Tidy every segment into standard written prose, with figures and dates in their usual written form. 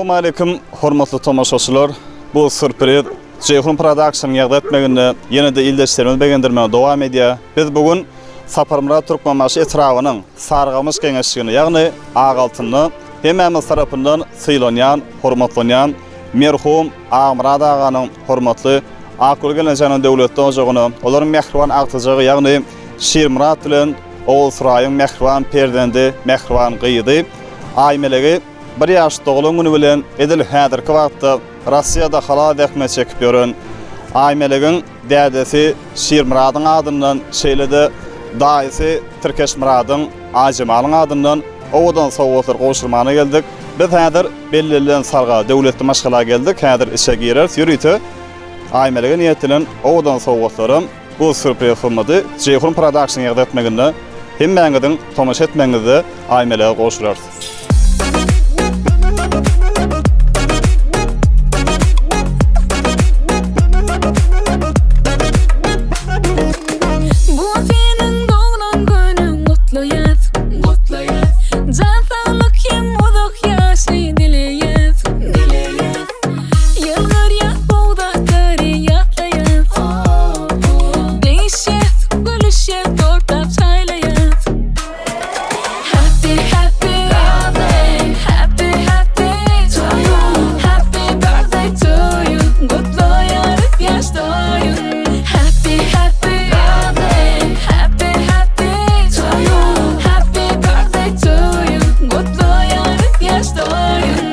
Essalawmaleýkim hormatly tomaşaçylar. Bu sürpriz Jeýhun Production ýazgy etmeginde ýene-de ildeşlerimizi begendirmegi dowam edýär. Biz bu gün Saparmyrat Türkmenbaşy etrabynyň Sarygamyş geňeşliginde, ýagny Agaltynda hemmämiz tarapyndan sylanýan, hormatlanýan merhum Agmyrat aganyň hormatly Akgül gelnejäniň döwletli ojagyna, olaryň mähriban agtyjagy, ýagny Şirmyrat bilen Ogulsuraýyň mähriban perzendi, mähriban gyzy Aýmelegi bir ýaş doglan güni bilen edil häzirki wagtda Russiýada halal zähmet çekip ýören Aýmelegiň dädesi Şirmyradyň adyndan, şeýle-de daýysy Tirkeşmyradyň, Aýjemalyň adyndan owadan sowgatlar gowşurmana geldik. Biz häzir bellenilen salga, döwletli maşgala geldik. Häzir içe gireris. Ýörite Aýmelege niýetlenen owadan sowgatlaram bu sýurpriz hyzmaty Jeýhun Production ýazgy etmeginde hemmäňiziň tomaşa etmegiňizde Aýmelege gowşurarys. Bu seniň doglan günüň gutlaýas, gutlaýas. Jan saglyk hem uzak ýaşy dileýäs, dileýäs. Ýylgyrýas bugdaklary ýatlaýas. Degişýäs, gülüşýäs, tortlap çaýlaýas. Happy happy birthday, happy happy to you. Happy birthday to you. Gutlaýarys ýaş toýuň. Happy happy birthday, happy happy to you. Happy birthday to you. Gutlaýarys ýaş toýuň.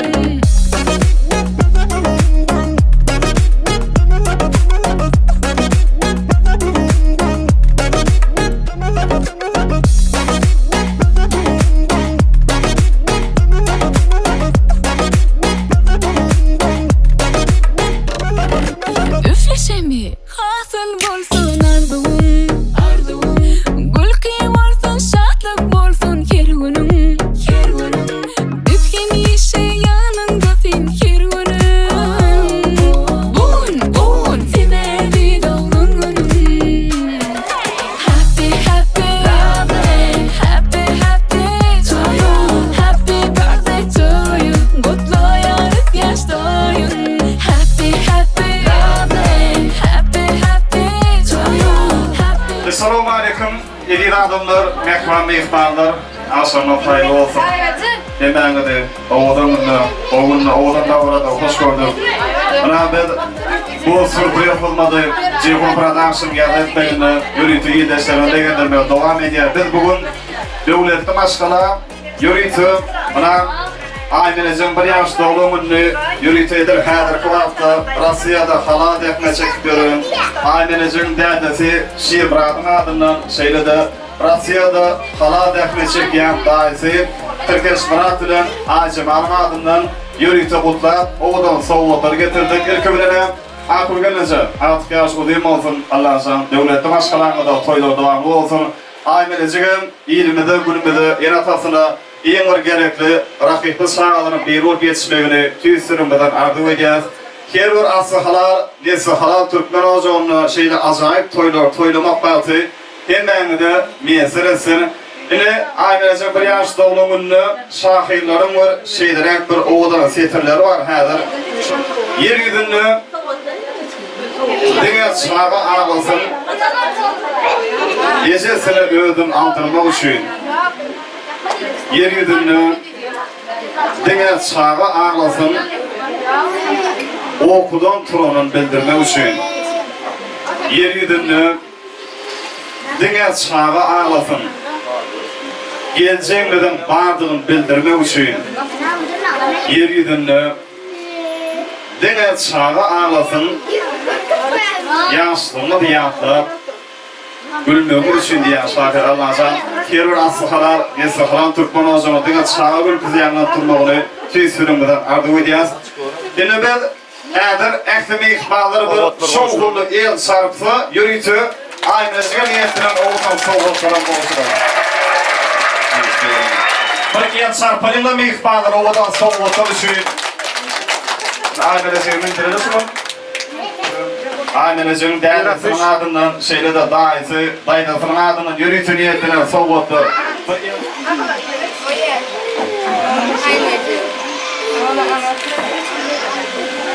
Üfleşemi hasyl bolsun arzuwyň Arzuwyň Gülki bolsun şatlyk bolsun her günüň Her günüň Biz hemişe ýanyňda sen her günüň Bu gün gowy gün sebäbi doglan günüň Happy happy birthday happy happy to you Happy birthday to you Gutlaýarys ýaş toýuň Happy happy birthday happy happy to you Happy Essalawmaleýkum eziz adamlar, mähriban myhmanlar, agşamyňyz haýyrly bolsun! Hemmäňizi owadan günde, gowy günde, owadan dabarada hoş gördük. Ynha biz bu sürpriz hyzmaty Jeýhun Production ýazgy etmeginde ýörite ildeşlerimizi begendirmegi dowam edýär. Biz bu gün döwletli maşgala ýörite ynha Aýmelejeň bir ýaş doglan gününi ýörite edil häzirki wagtda Russiýada halal zähmet çekip ýören Aýmelejeň dädesi Şirmyradyň adyndan şeýle-de Russiýada halal zähmet çekýän daýysy Tirkeşmyrat bilen Aýjemalyň adyndan ýörite gutlap, owadan sowgatlary getirdik. Ilki bilenem, Akgül gelneje, agtyk ýaş uzyn bolsun, Allajan döwletli maşgalaňyzda toýlar dowamly bolsun. Aýmelejigem ilimize, günümize, ene-atasyna iň bir gerekli, rahyply çagalaryň biri bolup ýetişmegini tüýs ýüregimizden arzuw edýäs. Her bir asly halal, nesli halal türkmen ojagynda şeýle ajaýyp toýlar toýlamak bagty Hemmäňize miýesser etsin. Ine, Aýmelejeň bir ýaş doglan gününe şahyrlaryň bir şeýleräk bir owadan setirleri bar häzir. Ýer ýüzünde diňe çaga aglasyn, ejesine özün aldyrmak üçin. Ýer ýüzünde diňe çaga aglasyn, ukudan turanyn bildirmek üçin. Ýer ýüzünde Diňe çaga aglasyn. Geljegimiziň bardygyny bildirmek üçin ýer ýüzünde diňe çaga aglasyn, ýaşlygymyzy ýatlap gülmegimiz üçin diýýän şahyr Allajan her bir asly halal, nesli haram türkmen ojagyna diňe çaga gülküsi ýaňlanyp durmagyny tüýs ýüregimizden arzuw edýäs. Indi biz Häzir ähli myhmanlar bir şowhunly el çarpsa, ýörite Aýmälejige niýetlenen owadan sowgatlaram gowşurar. Bir el çarpalyň-da myhmanlar owadan sowgatlar üçin. Aýmälejigi mündüreli şuny. Aýmelejigiň dädesiniň adyndan, şeýle-de daýysy, daýzasynyň adyndan ýörite niýetlenen sowgatlar. Bir el.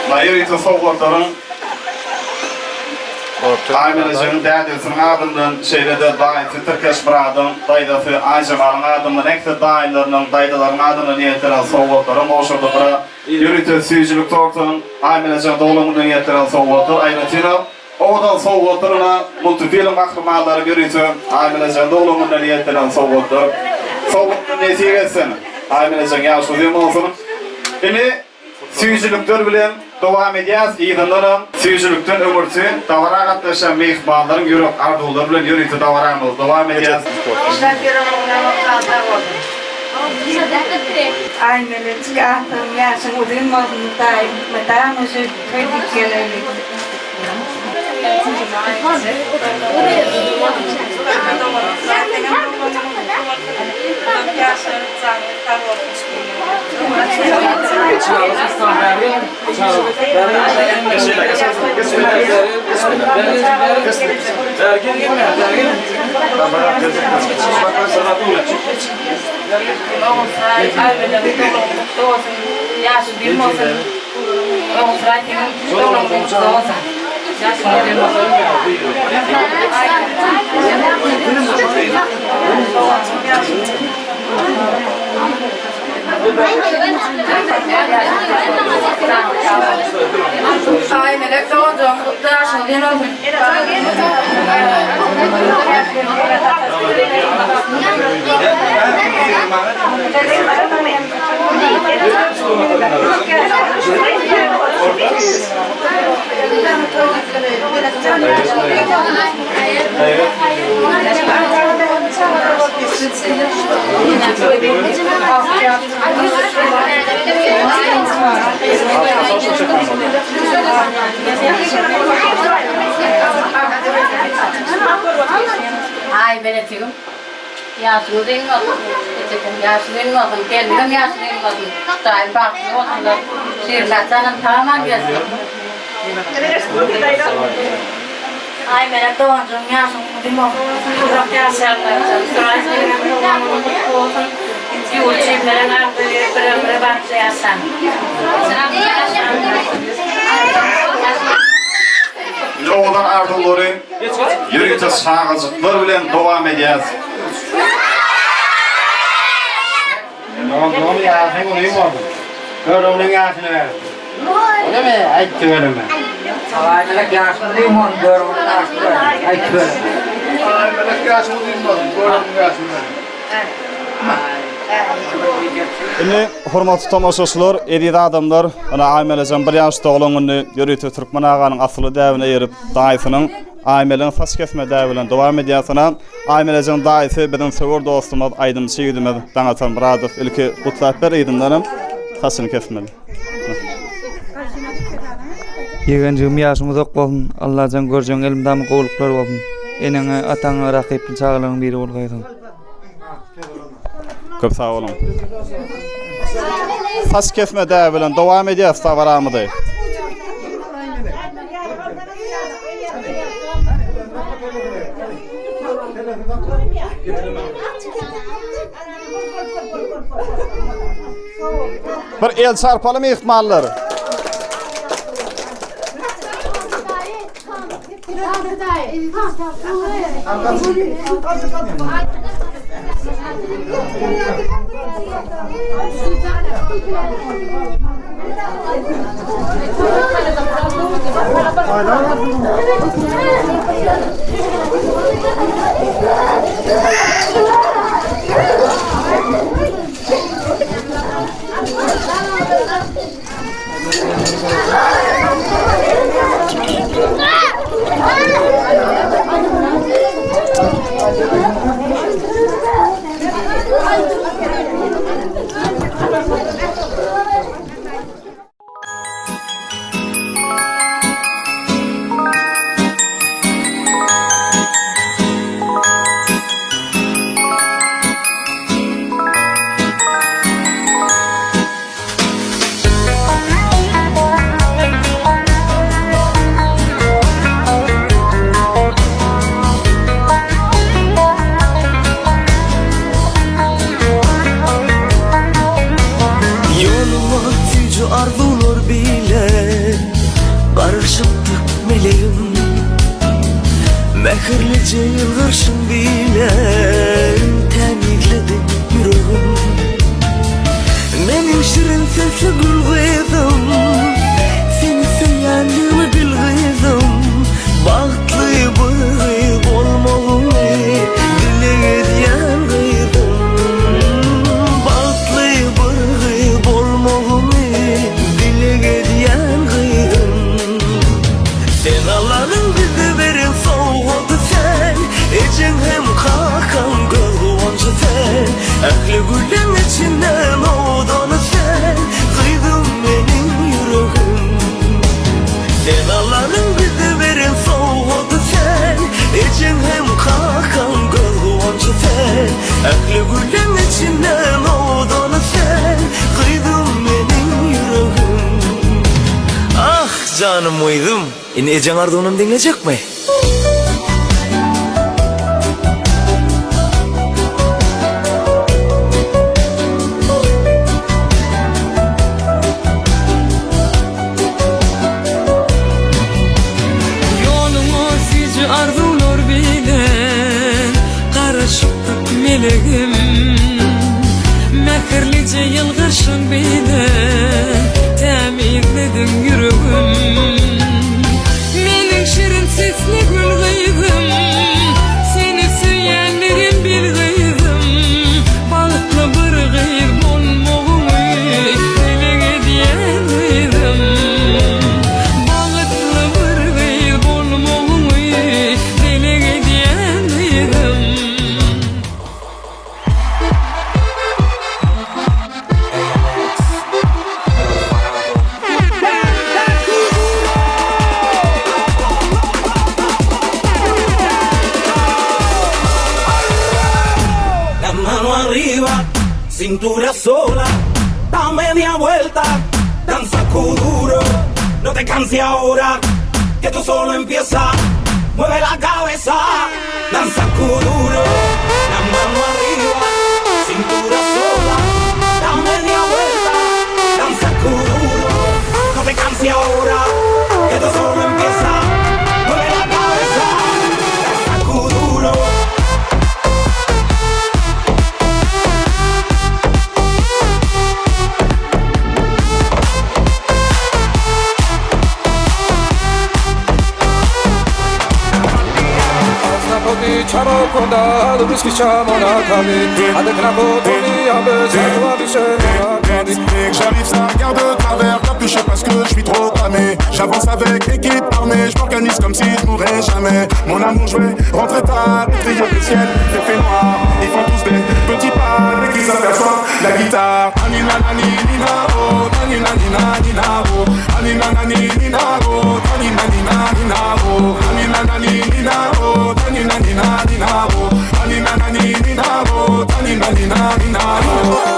Ýörite sowgatlaryň Aýmelejegiň dädesiniň adyndan, şeýle-de daýysy Tirkeş Myradyň, daýzasy Aýjemalyň adyndan, ähli daýylarynyň, daýzalaryň adyndan niýetlenen sowgatlaryň gowşurdy. Bira ýörite süýjülik tortunyň Aýmelejegiň doglan gününe niýetlenen sowgatlar, aýratynam owadan sowgatlar ine multifilm gahrymanlary ýörite Aýmelejegiň doglan gününe niýetlenen sowgatlar. Sowgatlar nesip etsin. Aýmelejegiň ýaşy uzyn bolsun. Indi Süýjülikler bilen dowam edýäs, yzyndanam süýjülikden öňürti dabara gatnaşan myhmanlaryň ýürek arzuwlary bilen ýörite dabaramyzy dowam edýäs. Işläp ýören oglanok sazlar bolsun. Aýmelejik agtygyň ýaşyň uzyn bolsun Hudaýym mydama şeýdip toý diýip geleli. Aýmelek doganjygym gutly ýaşyň uzyn bolsun. Aý Meletigim ýaşyň uzyn bolsun, ejekem ýaşy uzyn bolsun, gelnigem ýaşy uzyn bolsun, Hudaýym bagtly bolsunlar, Şirin atanam sag-aman gelsin. Aý Melek doganjygym ýaşyň uzyn bolsun. Uzak ýaşaňlar. Suraý seniňem doganyň gutly bolsun. Ýurt jemleriň agzy bir ömre bagtly ýaşaň. Indi owadan arzuwlary ýörite çagajyklar bilen dowam edýäs. Dogan ýaşyň uzyn bolsun. Göroglyň ýaşyny bersin. Öylemi? Aýt tüweleme. Aýmelek ýaşyň uzyn bolsun, Göroglyň ýaşyny bersin. Aýt tüweleme. Aýmelek ýaşyň uzyn bolsun, Göroglyň ýaşyny bersin. Indi hormatly tomaşaçylar, eziz adamlar, ine Aýmelejem bir ýaş doglan gününi ýörite Türkmen aganyň asylly däbine eýerip, daýysynyň Aýmeleň saç kesme däbi bilen dowam edýär. Soňam Aýmelejiň daýysy biziň söwer dostumyz, aýdymçy ýigidimiz Daňatar Myradow ilki gutlap ber, yzyndanam saçyny kesmeli. Ýegenjigim ýaşyň uzak bolsun Allajan görjegiň elmydama gowluklar bolsun Eneňe ataňa rakyply çagalaryň biri bolgaýsyň. Köp sag boluň. Saç kesme däbi bilen dowam edýäs dabaramyzy. Bir el çarpaly myhmanlar. Mähirlije ýylgyrşyň bilen tämizlediň ýüregim. Meniň şirin sesli gül gyzym, Seni söýýänligimi bil gyzym. Bagtly bir gyz bolmagyňy dileg edýän gyzym. Bagtly bir gyz bolmagyňy dileg edýän gyzym. Sen Allanyň bize beren sowgady sen, Ejeň hem kakaň göz guwanjy sen, Ähli gülleň içinden owadany sen, Gyzym meniň ýüregim. Sen Allanyň bize beren sowgady sen, Ejeň hem kakaň göz guwanjy sen, Ähli gülleň içinden owadany sen, Gyzym meniň ýüregim. Ah, janym gyzym, indi ejeň arzuwynam diňlejekmi? Ýoluňa süýji arzuwlar bilen garaşypdyk melegim. Mähirlije ýylgyrşyň bilen tämizlediň ýüregim. Meniň şirin sesli gül gyzym, Seni söýýänligim bil gyzym. Bagtly bir gyz bolmagyňy dileg edýän gyzym. Bagtly bir gyz bolmagyňy dileg edýän gyzym. La mano arriba, cintura sola, da media vuelta, danza kuduro. No te canses ahora, que tú solo empieza. Mueve la cabeza, danza kuduro. La mano arriba, cintura sola, da media vuelta, danza kuduro. No te canses ahora, que tú solo empieza. Mueve la cabeza, danza kuduro. Dès que j'arrive, ça regarde de travers, capuché parce que je suis trop cramé. J'avance avec équipe armée, je m'organise comme si je mourrais jamais. Mon amour, je vais rentrer tard, trier le ciel, c'est fait noir. Ils font tous des petits pas dès qu'ils aperçoivent la guitare. Anina nani nina oh, anina nina nina oh, anina nani nina oh, anina nina nina oh, anina nani nina oh, anina nina nina oh, anina nani nina oh, anina nina nina oh.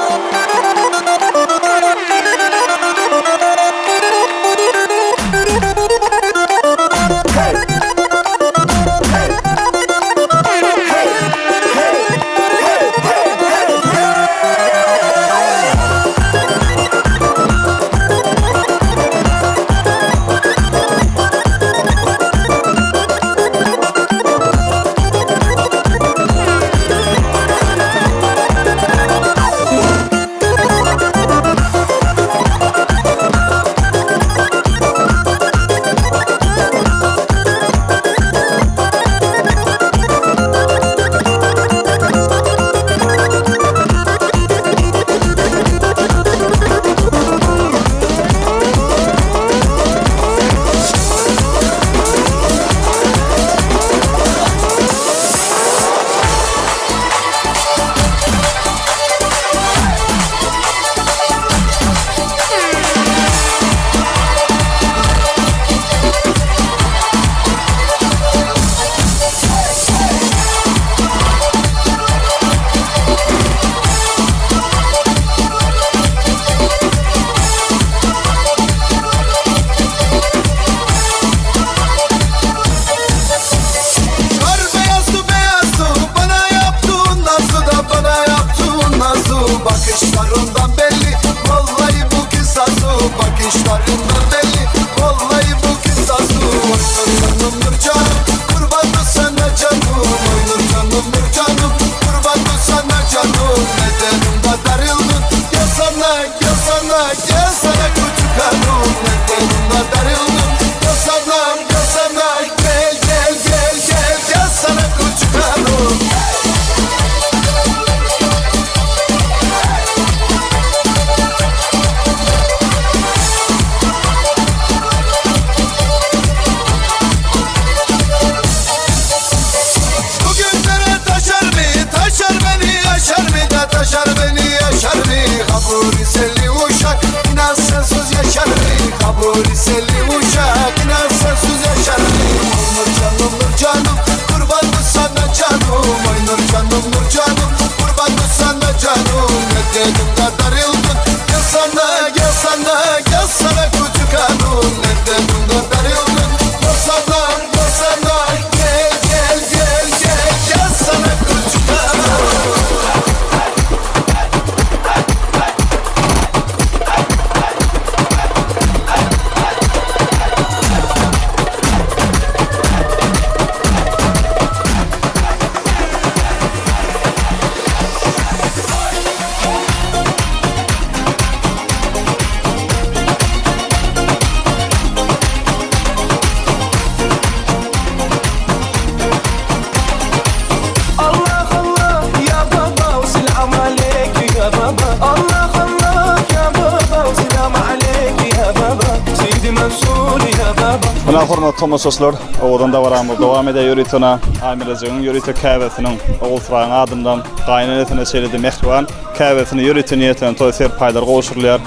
Ynha hormatly tomaşaçylar, owadan dabaramyz dowam edýär. Ýörite ynha Aýmelejigiň ýörite käbesiniň, Ogulsuraýyň adyndan gaýynenesine şeýle-de mähriban käbesine ýörite niýetlenen toý serpaýlary gowşurylýar.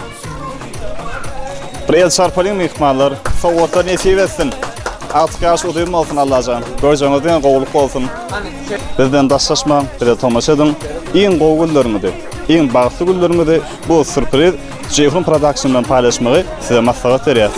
Bir el çarpalyň myhmanlar. Sowgatlar nesip etsin. Agtyk ýaş uzyn bolsun Allajan. Görjegiňiz diňe gowulyk bolsun. Bizden daşlaşmaň, bize tomaşa ediň. Iň gowy günleriňizi, iň bagtly günleriňizi bu sürpriz Jeýhun Production bilen paýlaşmagy size maslahat berýäs.